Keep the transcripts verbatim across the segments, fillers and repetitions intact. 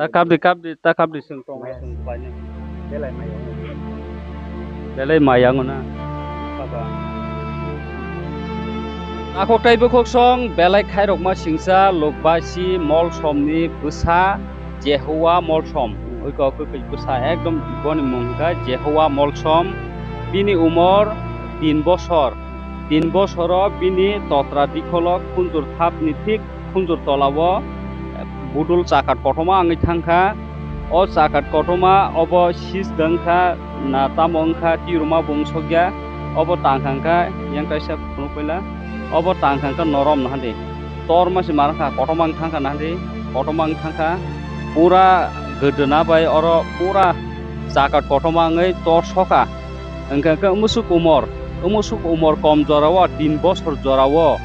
Ta kapdi, kapdi, ta kapdi, chwng tong, chwng bai nai. Belai mai yango. Belai mai yango na. Baba. Takhuk tei bukhuk song belai khairokma singsa Lukbasi Molsomni bwsa Jehoa Molsom. Oiko kwkwi bwsa ekdom boni mung hwnkha Jehoa Molsom. Bini umor tin bosor. Tin bosoro bini totra dikholo khunjur thapni thik khunjur tolao budul chakat kothoma wngwi thangkha. O chakat kothoma obo sis da wngkha, na tamo wngkha, tiruma bo wngsokya. Obo tangkha wngkha yang kaisa phunuk paila. Obo tangkha wngkha norom nahadi. Torma se mar wngkha, kothoma wng thangkha nahadi, kothoma wng thangkha. Pura gwdwna bai oro pura chakat kothoma wngwi tor sokha. Hwnkha khe musuk umor, musuk umor kom jorao tin bosor jorao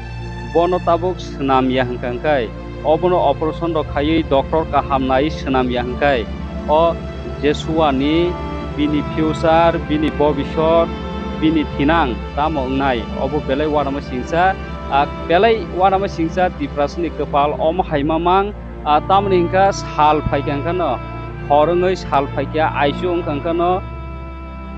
bono tabuk swnam ya hwnkha khe obono operation rok khaiwi doctor kaham nai swnam ya hwnkhe o Jesuani bini future, bini bobisot, bini thinang tamo wngnai, obo belai uanama singsa, ah, belai uanama singsa Tiprasani kwpal omo hai mamang, ah, tamoni hwnkha sal phaikha hwnkha no, hor wngwi sal phaikha, aichu wngkha hwnkha no,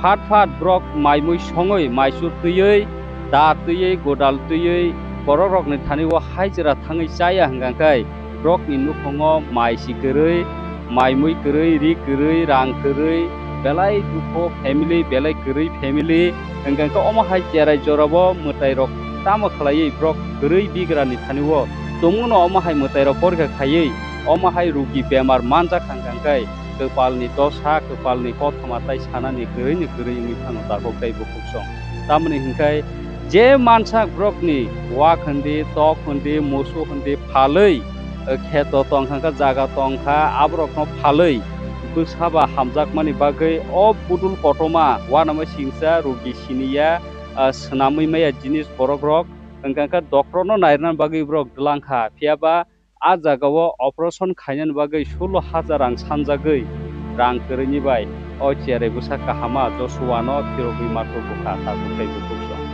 Phat phat borok mai mui songwi, mai chur twiwi, da twiwi, godal twiwi, borok rokni thani o hai jora thangwi chaya hwnkha khe, borokni nukhungo mai si kwrwi, mai mui kwrwi, ri kwrwi, rang kwrwi, belai dukho family, belai kwrwi family, hwnkha khe omo hai cherai jorabo mwtai rok tamo khlaiwi borok kwrwi bigrani thani o tongmungno omo hai mwtai rok porikha khaiwi, omo hai rugi bemar manjak hwnkha khe, kwpalni dosa, kwpalni kothoma tai sanani kwrwini kwrwi wngwi thangno takhuk tei bukhuk song. Tamoni hwnkhe je mansak borokni wak hwndi, tok hwndi, musu hwndi phalwi, eh, kheto tongkha khe, jaga tongkha, aborokno phalwi bwsa ba hamjakmani bagwi o budul kothoma uanama singsa rugi siniya, ah, swnamwi maya jinis borok rok hwnkha khe doctorno nairwna bagwi borok dwlangkha. Phiya ba a jagao operation khainani bagwi sulo hajar rang sanjagwi rang kwrwini bai o cherai bwsa kahama Josuano phirogwi mathur bwkha takhuk tei bukhuk song.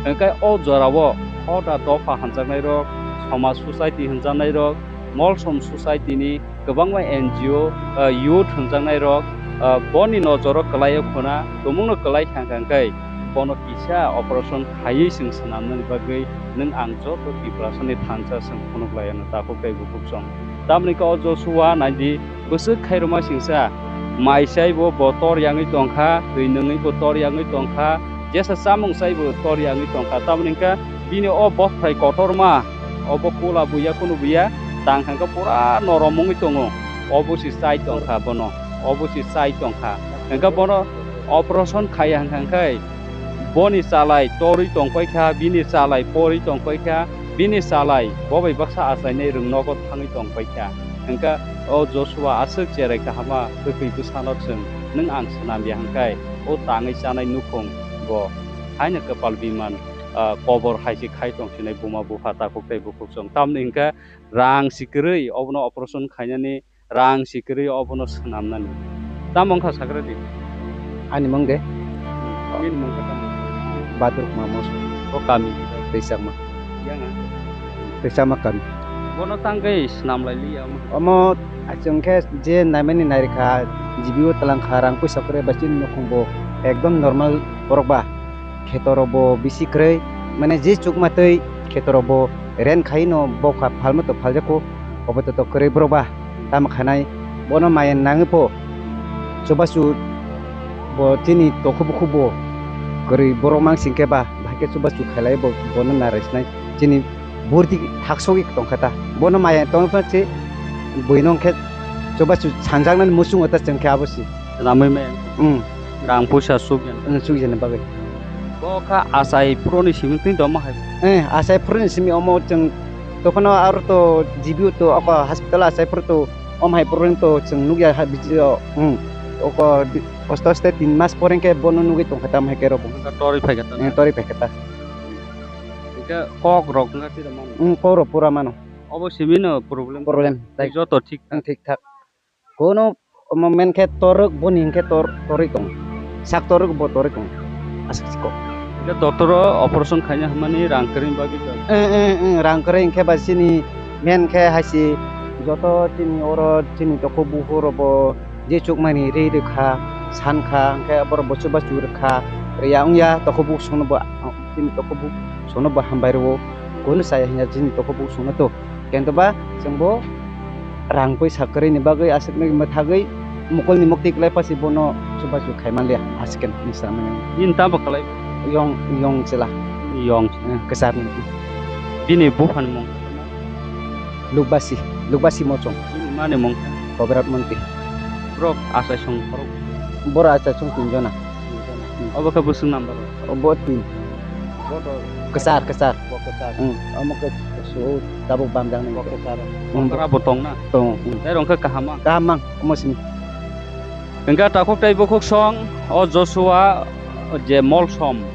Hwnkhe o jorao hoda dopha hwnjaknairok, somaj society hwnjaknairok, Molsom society ni kwbangma N G O, ah, youth hwnjaknairok, ah, boni nojoro kwlaio khuna, tumungno kwlai thangkha hwnkhe bono kisa operation khaiwi chwng swnamnani bagwi nwng ang joto Tiprasani thansa chwng phunuk lai ano takhuk tei bukhuk song. Tamoni khe o Joshua naidi bwswk khairokma singsa mai chaibo bo tor yangwi tongkha, twi nungwi bo tor yangwi tongkha, jesa chamung chaibo tor yangwi tongkha. Tamoni khe bini o bothai kotorma obo kula buya kunu buya tang khe pura norom wngwi tongo, obo se chai tongkha bono, obo se chai tongkha. Hwnkhe bono operation khaiya hwnkha khe boni chalai torwi tongpai kha, bini chalai porwi tongpai kha, bini chalai bo bai baksa achainai rwng nogo thangwi tongpai kha. Hwnkhe o Joshua aswk cherai kahama kwtwi bwsano chwng nwng ang swnam ya hwnkhe o tangwi chanai nukhung bo haino kwpal biman, ah, kobor hai se khai tong sinai buma bupha takhuk tei bukhuk chwng. Tamni hwnkhe rang si kwrwi obono operation khainani rang si kwrwi obono swnamnani. Tamo wngkha sakra di? Ani mung de? Nini mung khe tamo? Badruk Mamos. O kami? Twichakma. Yang a? Twichakma kami. Bono tangwi swnam lai liya omo? Omo achwng khe je naimani nairikha, G B O twlang kha, rang puisa kwrwi bai chini nukhung bo ekdom normal borok ba. Kheto rok bo bisi kwrwi, mane je chukma twi kheto rok bo rent khai no bokha phalma to phaljago, obo to to kwrwi borok ba. Tamo khanai bono maya nangwi pho chubachu bo chini tokhubu khubo kwrwi borok mang sing khe ba, bahai khe chubachu khailai bo bono narai sinai chini burdi thaksogwi tongkha ta. Bono maya tongwi phano se buino hwnkhe chubachu sanjaknani muchungo ta chwng khe abo se. Namwi maya. Hmm. Rang puisa suk jani. Hmm, suk jani bagwi. Bo kha achai phuruni simi twi domo hai. Eh, achai phuruni simi omo chwng Tokhono aro to G B O to oko hospital achai phuru to om hai problem to chwng nukya ha video, hmm. Oko di-, aste aste tin mas pore khe bono nugwi tongkha tam hai khe rok. Wngkha torwi phaikha ta. Eh, torwi phaikha ta. Hwnkhe kok rok wngkha tira mano. Hmm, kok rok pura mano. Obo simi no problem. Problem. Tei joto thik. Hmm, thik thak. Kono omo men khe torok boni hinkhe tor-, toroi tong. Sak torok bo toroi tong. Aswk se kok. Hwnkhe doctor o operation khaina hwnmani rang kwrwini bagwi to. Eh, eh, eh, rang kwrwi hinkhe ba chini men khe hai se Joto chini oro chini tokhok bukhuk rok bo je chukmani ri rwkha, sankha, hwnkhe borok bo chubachu rwkha, rwya wngya tokhok bukhuk songno bo, chini tokhok bukhuk songno bo hambai rwo, kunu chaya hinya chini tokhok bukhuk songno to. Kento ba chwngbo rang poisa kwrwini bagwi aswknwi mwthagwi mukulni mukti kwlai pasi bono chubachu khai manliya aswk ni samani. Bini tamo kwlai? Yong, yong chwla. Yong. Eh, kwcharni. Bini buphani mung? Lukbasi, Lukbasi Mochong. Bini mani mung? Kobrat Monti. Borok achaisong borok? Borok achaisong tin jona. Obo khe bwswk number? Obo tin. Kwchar, kwchar. Bo kwchar. Hmm, omo khe su tabuk bamjaknai. Bo kwchar. Hmm. Kwchar bo tongna? Tong, hmm. Tei rong khe kaham ang? Kaham ang, omo sini. Hwnkhe takhuk tei bukhuk song o Joshua je Molsom,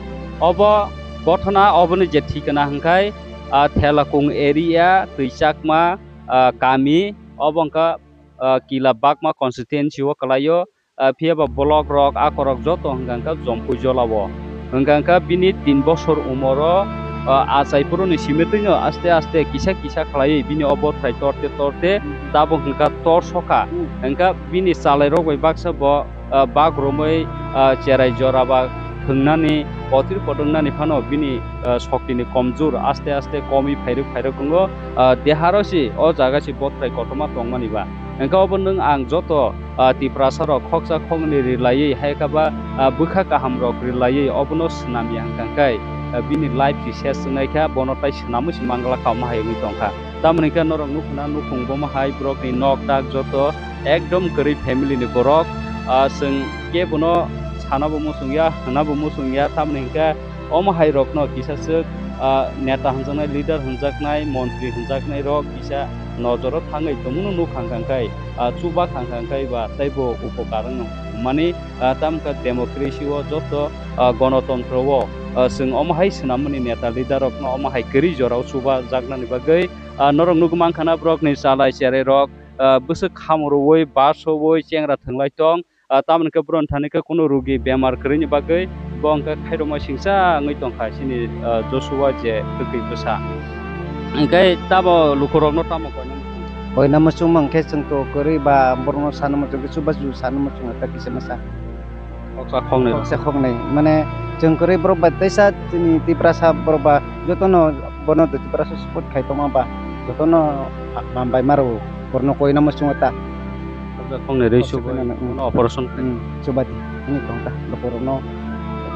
obo gothona oboni je thikana hwnkhe, ah, Thelakung area, Twichakma, ah, kami, obo wngkha, ah, Kila Bakma constituency o kwlaio, ah, phiya ba block rok, akorok joto hwnkha hwnkha Jompui jolao. Hwnkha hwnkha bini tin bosor umoro, ah, achai phuruni simitwino aste aste kisa kisa khlaiwi bini o bothrai torte torte tabuk hwnkha tor sokha. Hwnkha bini chalairok bai baksa bo, ah, bak romwi, ah, cherai jora ba thwngnani, potir potongnani phano bini, ah, soktini komjur aste aste komwi phairwk phairwk wngo. Ah, deharo se o jaga se bothrai kotorma tongmani ba. Hwnkhe obo nwng ang joto, ah, Tiprasa rok khoksa khoknwi rilaiwi, hai khe ba, ah, bwkha kaham rok rilaiwi obono swnamya hwnkha khe, ah, bini life se ses wngnai kha, bono tai swnamwi se manglak kha, omo hai wngwi tongkha. Tamoni khe norok nukhuna nukhung bomo hai borokni nok dak joto ekdom kwrwi family ni borok, ah, chwng kebono sana bo muchung ya, hwna bo muchung ya, tamoni hwnkhe omo hai rokno kisa swk, ah, neta hwnjaknai, leader hwnjaknai, montri hwnjaknai rok kisa nojoro thangwi tongmano nuk hang kang khai, ah, chuba khang kang khai ba teibo upokar wng mani, ah, tamkha democracy o joto, ah, gonotontro o, ah, chwng omo hai swnammani neta leader rokno omo hai kwrwi jorao chuba jaknani bagwi, ah, norok nugwi mankha na borokni chalai cherai rok, ah, bwswk khamorwi, basowi chengra thwnglai tong, ah, tamoni khe boroni thani khe kunu rugi bemar kwrwini bagwi bo hwnkhe khairokma singsa wngwi tongkha chini, ah, Joshua je kwkwi bwsa. Hwnkhe tamo lukurokno tamo koina muchung? Koina muchung mankhe chwng to kwrwi ba borokno sana muchung khe chubachu sana muchung ta kisa masa. Khoksa khoknwi. Khoksa khoknwi. Mane chwng kwrwi borok ba teisa chini Tiprasa borok ba jotono bono Tiprasa support khai tongma ba jotono bam bai maro borokno koina muchungo ta. Khoksa khoknwi rwi Khoksa subui khoknwi, mm. Bono operation khai. Mm, chubadi. Hwnwi tong ta borokno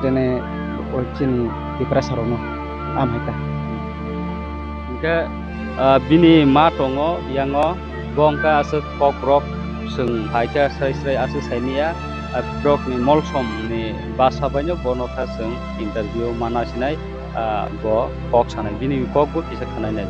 jene o chini Tiprasa rokno amhai ta. Hwnkhe, ah, bini ma tongo yango, bo hwnkhe aswk kokrok chwng hai khe srai srai aswk saimanya, ah, borokni Molsomni basa baino bono kha chwng interview mana sinai, ah, bo kok sanai, bini kokbo kisa khanai nai.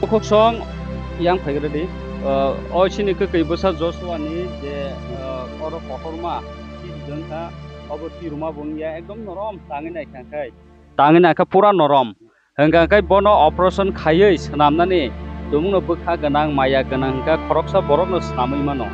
Bukhuk song yang phaigra di. Eh, o chini kwkwi bwsa Joshua ni je, eh, oro kotorma tirjwng kha, obo tiruma bo wngya, ekdom norom tangwi naikha khai. Tangwi naikha pura norom. Hwnkha khe bono operation khaiwi swnamnani tumungno bwkha gwnang, maya gwnang hwnkha khoroksa borokno swnamwi mano.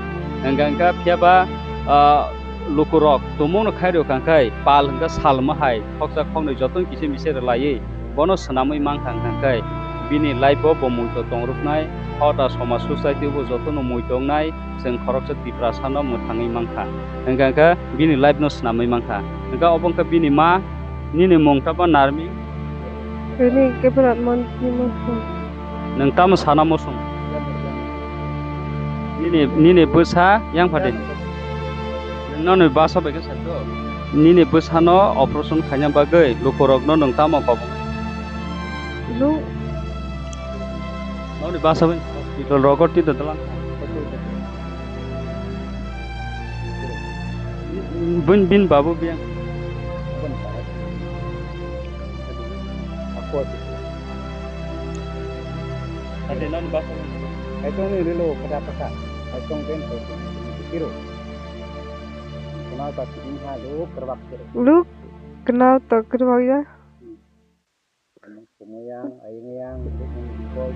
Hwnkha khe phiya ba, ah, Lukurok tumungno khairok hwnkha khe pal hwnkha salma hai khoksa khoknwi jotono kisa misa rwlaiwi bono swnamwi mankha hwnkha khe bini life-o bo muitu tongrwknai, hota somaj society-o bo jotono muitu wngnai, chwng khoroksa Tiprasano mwthangwi mankha. Hwnkha khe bini life-no swnamwi mankha. Hwnkha obo wngkha bini ma, nini mung tamo Narmi? Ini kebrat mon ni musu. Nwng tamo sana muchung? Nini, nini bwsa yang phadi? Nwng noni basa bai khe sa do? Nini bwsano operation khaina bagwi lukurokno nwng tamo kobong? Lu- Noni basa bai hospital rogo tito dalang. Bin, bin babu biang. Ate nani basa. Aitong ni rilo kada pasa. Aitong ben ko. Kiro. Kenal tak ini ha lu kerbak kiro. Lu kenal tak kerbak ya. Kemayang, ayang ayang, bikol.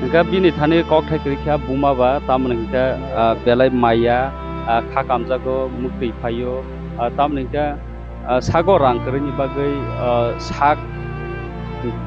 Hingke bini thani kokthai kwrwi kha buma ba, tamoni hingke, ah, belai maya, ah, kha kamjago, muktwi phaio, ah, tamoni hingke, ah, sago rang kwrwini bagwi, ah, sak,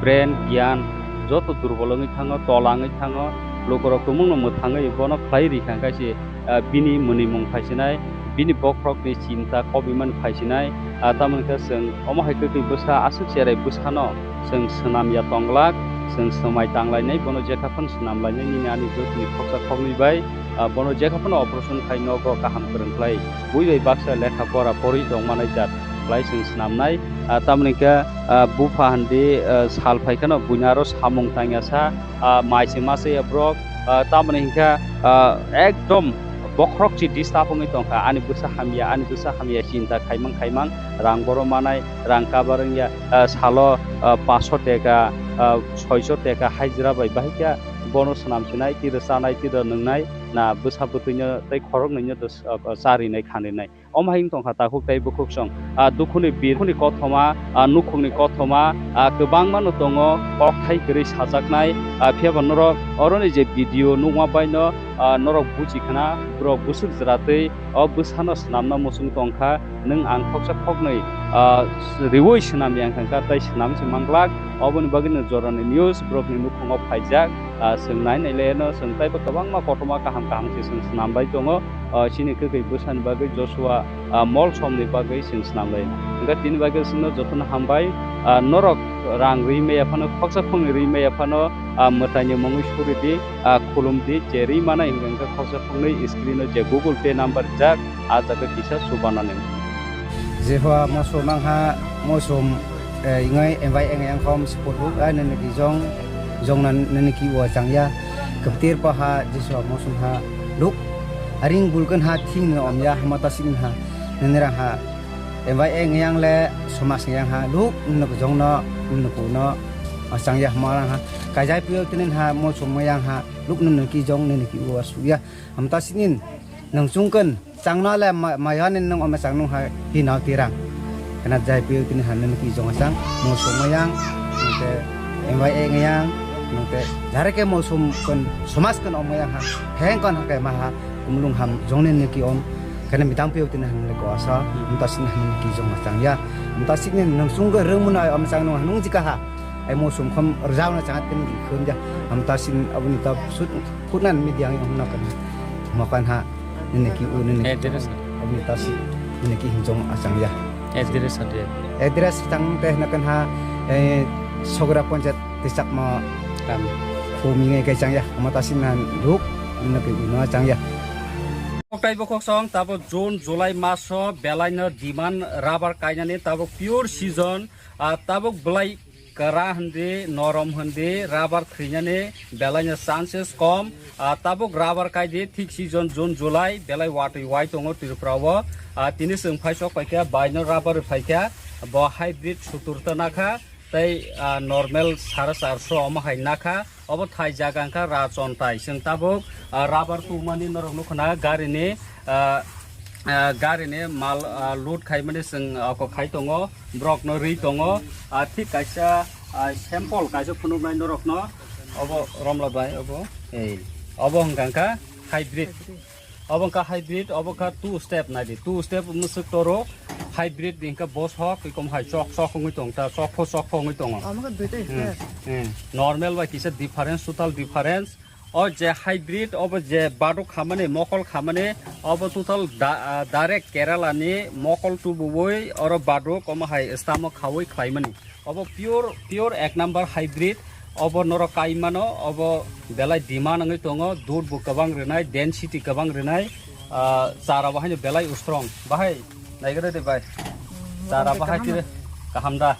brain, giyan joto durbol wngwi thango, tola wngwi thango, lukurok tumungno mwthangwi bono khlai rikha, hingke se ah, bini mwnwimung phaisinai, bini bokhorokni chinta kobimani phaisinai, ah, tamoni khe chwng omo hai kwtwi bwsa aswk cherai bwsano chwng swnam ya tong glak, chwng swmai tang lainai, bono jekha phano swnam lainai nini ani jotoni khoksa khoknwi bai, ah, bono jekha phano operation khai nogo kaham kwrwng khlai, bui bai baksa lekha pora porwi tong manai jat khlai chwng swnamnai, ah, tamoni khe, ah, bupha hwndi, ah, sal phai kheno buino aro samung tangya sa, ah, mai se masa ya borok, ah, tamoni hingkha, ah, ekdom bokhorok si disturb wngwi tongkha, ani bwsa hamya, ani bwsa hamya chinta khaimang khaimang, rang boro manai, rang kabar wngya, ah, salo, ah, paso teka, ah, soiso teka hajira bai bahai khe bono swnam sinai, tiro chanai, tiro nwngnai, na bwsa bwtwino tei khoroknwino do, ah, charinai khanrinai. Omo hai wng tongkha takhuk tei bukhuksong, ah, dukhuni bir, dukhuni kothoma, ah, nukhungni kothoma, ah, kwbangma no tongo, kokthai kwrwi sajaknai, ah, phiya ba norok oroni je video nukma bai no, ah, norok buji khna, borok bwswk jwra twi o bwsano swnamna muchung tongkha, nwng ang khoksa khoknwi, ah, riwi swnam yang thangkha tei swnam se manglak, oboni bagwi no jorani news borokni nukhungo phaijak, ah, chwng nai nai le no chwng taibo kwbangma kothoma kaham kaham se chwng swnam bai tongo. Ah, chini kwkhwi bwsani bagwi Joshua, ah, Molsomni bagwi chwng swnam lai. Hwnkhe tini bagwi chwngno jotono hambai. Ah, norok rang rwi maya phano, khoksa khoknwi rwi maya phano, ah, mwtaini mungwi suri di, ah, khulum di, je rwi manai hwnkhe khoksa khoknwi screen-o je Google Pay number rijak, ah jaga kisa subanani. Jehua moso mangha, moso eh, ingoi envai engyang kom support ruk, ah, nini ki jong, jong na nini ki wa chang ya. Keptir pa ha, Jisu ha, mosum ha, luk. Aring bulkan ha, thing ni om ya, hamata sin ha, nini ra ha. Envai engyang le, somas yang ha, luk, nini ki jong no, nini ku no, ah, chang ya, hamara ha. Kajai piyo tinin ha, mosum yang ha, luk nini ki jong, nini ki wa su ya. Hamata sinin, nang chungkan. Changno le ma-, mayani nung ome chang nung hai hino tirang. Kana jai piu tini han nung ki jong chang, mo so mayang, nung te envai engyang, nung te jare ke mo sum kon, somas kon om mayang ha, heng kon ha ke ma ha, kumlung ham jong ni ki om, kana mitang piu tini han le ko asa, mta sin han ki jong chang ya, mta sin nung sung ke rung mun ai om chang nung nung jika ha, ai mo sum khom rjao na chang tini ki khum ja, mta sin abuni ta sut khutnan media ang na kan, mo kan ha. Nini ki u nini ki Address. Aboni tasi nini ki hinjong achang ya. Address ade. Address tang teh na kan ha, eh, Sogra Panchayat tisakma Kam. Khumi ngai kai chang ya. Ama tasi nan duk nini ki u no achang ya. Koktai bokhok song tabo June, July maso belai no demand rubber kainani tabo pure season, ah, tabuk belai kwra hindi, norom hindi, rubber thwinani belai no chances kom. Ah, tabuk rubber kaidi thik season June, July belai watwi wai tongo Tripura o. Ah, tini chwng phaisok paikha, baino rubber phaikha, bo hybrid sutur ta nakha, tei, ah, normal sare charso omo hai nakha. Obo thai jaga wngkha Rachontai. Chwng tabuk, ah, rubber tumani norok nukho na garini, ah, ah, garini mal, ah, load khaimani chwng oko khai tongo, borokno rwi tongo. Ah, thik kaisa, ah, sample kaisa phunuknai norokno obo Romla bai obo. Ei. Obo hwnkha hybrid. Hybrid. Obo hwnkha hybrid, obo kha two step naidi. Two step mwswk toro hybrid ni hwnkha bo sok, ikom hai chok chok wngwi tong ta, chok pho chok pho wngwi tongo. Omo kha duita Hmm, step. hmm. Normal bai kisa difference, total difference. O je hybrid, obo je baduk khamani, mokol khamani, obo total da-, ah, direct Kerala ni mokol tubuwi oro baduk, omo hai stamok khawi khlaimani. Obo pure, pure ek number hybrid. Obo norok kai mano, obo belai demand wngwi tongo, dud bo kwbang rwnai, density kwbang rwnai, ah, chara bo haino belai strong. Bahai, naigwrwi de bai. Chara motamoti bahai kaham tire no? Kaham da?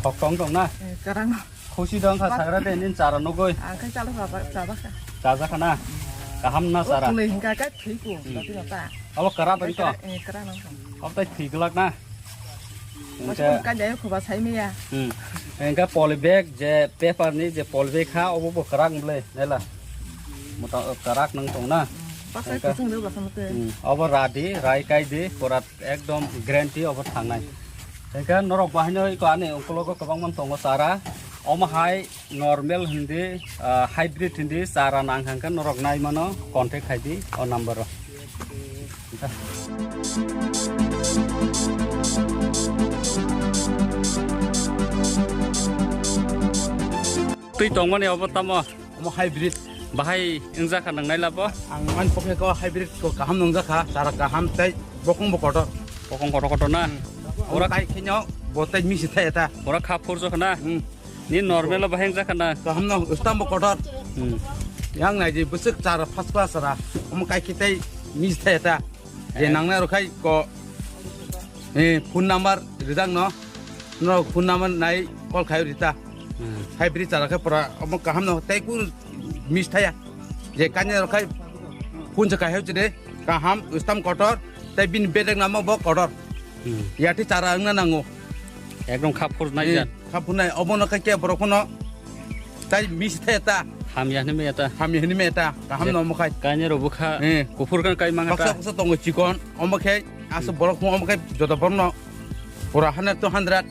Sok tong tong na? Eh, kwrang no. Khusi dong kha sagra de nin chara nugui. Ang khe chala chaba, chaba kha. Chaja kha na? Kaham na chara? Kulai hingka khe thwi ko, Hmm. dati data. Abo kara bai to? Eh, kwrang no. Abo tai thwi glak na? Masa Hingke, kan kanya yo khuba sai miya. Hmm. Hingke poly bag je paper ni je poly bag ha, obo bo kwrak mle, nela. Mota, kwrak nang tong na. Basa Hingke, kuchung de basa mate. Hmm. Obo radi, rai kai di, pura ekdom guarantee obo thangnai. Hingke norok bahai no iko ani ungkulogo kwbangma tongo chara. Omo hai normal hindi, ah, hybrid hindi chara nang hangkhe norok nai mano, contact khai di o number o. Twi tongmani obo tamo? Omo hybrid. Bahai wngjakha nang naila bo? Ang man pokhe ko hybrid ko kaham nungjak kha, chara kaham tei bokong bo kotor. Bokong kotor kotor na? Hmm. Ora Ora kai khenyo bo tei misi thai eta. Ora kha phurjo khna? Hmm. Ni normal bahai wngjakha na? Kaham no, stamp bo kotor. Hmm. Yang nai di bwswk chara first class chara. Omo kai khe tei misi thai eta. Je Eh. nangnai rok khai ko, eh, phone number rijak no. No phone number nai call khai rita. Hmm. Hybrid chara khe pura omo kaham no tei kun miss thaya. Je kanya rok khai phone se kahai chide kaham stamp kotor tei bini bedek namo bo kotor. Hmm. Yati chara wngna nango. Ekdom kha phur nai Eh, jan. Kha phur nai obo no khai ke borok no tai miss thaya ta. Hamya hwnwi maya ta. Hamya hwnwi maya ta. Kaham Je no omo khai. Kanya rok bwkha Eh. kuphur kan kai manga Baksa ta. baksa tongo chikon omo khai asa Hmm. borok phung omo khai joto borok no pura hundred to hundred.